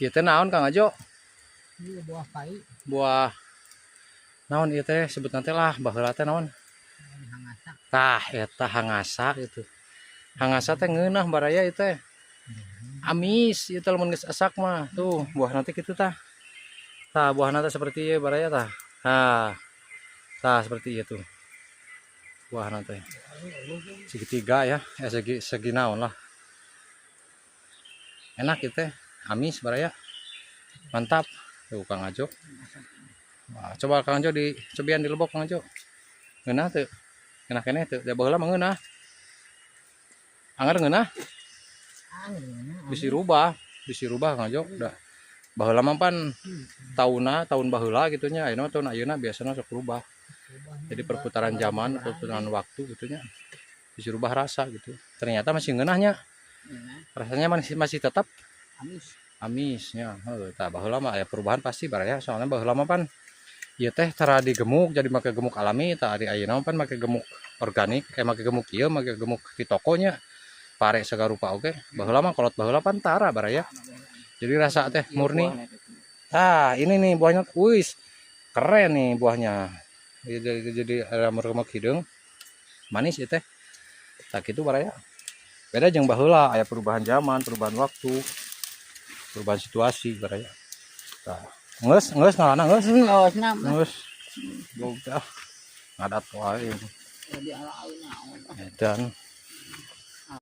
Ieu teh naon, Kang Ajo? Iya, buah kai. Buah naon ieu teh sebut nanti lah, baheula teh naon? Hangasa. Tah, eta hangasa gitu. Hangasa teh ngeunah, baraya, ieu teh. Amis ieu teh lamun geus asak mah. Tuh, buah nanti kitu tah. Tah, buahna teh seperti ieu, baraya, tah. Tah. Tah, seperti itu. Buahna teh. Segitiga ya, eh, segi segi naon lah. Enak itu teh, amis, baraya. Mantap. Tuh, Kang Ajo. Wah, coba Kang Ajo di cobian di lebok, Kang Ajo. Ngeunah teu? Ngeunah keneh teu? Da baheula mah ngeunah. Angger ngeunah, bisi rubah, Kang Ajo. Da baheula mah pan taunna tahun baheula gitu nya, ayeuna mah tahun ayeuna biasana sok rubah. Jadi perputaran zaman, perputaran waktu gitu nya. Bisi rubah rasa gitu. Ternyata masih ngeunahnya. Rasanya masih masih tetap Amis. Amisnya. Heuh, tah baheula mah aya perubahan pasti, baraya, soalnya baheula mah pan ieu teh tara digemuk, jadi make gemuk alami. Tah, ari ayeuna mah pan make gemuk organik, eh, make gemuk ieu, make gemuk di tokonya, pare segala rupa oge. Baheula mah, kolot baheula pan tara, baraya, jadi rasa teh murni. Tah, ini nih buahnya, wis keren nih buahnya. Jadi ada remuk hideung manis ieu teh. Tah kitu, baraya, beda jeung baheula, aya perubahan zaman, perubahan waktu, perubahan situasi, baraya. Tah, geus geus ngalana geus. Geus na. Geus boga ngadat wae. Di ala naon. Edan.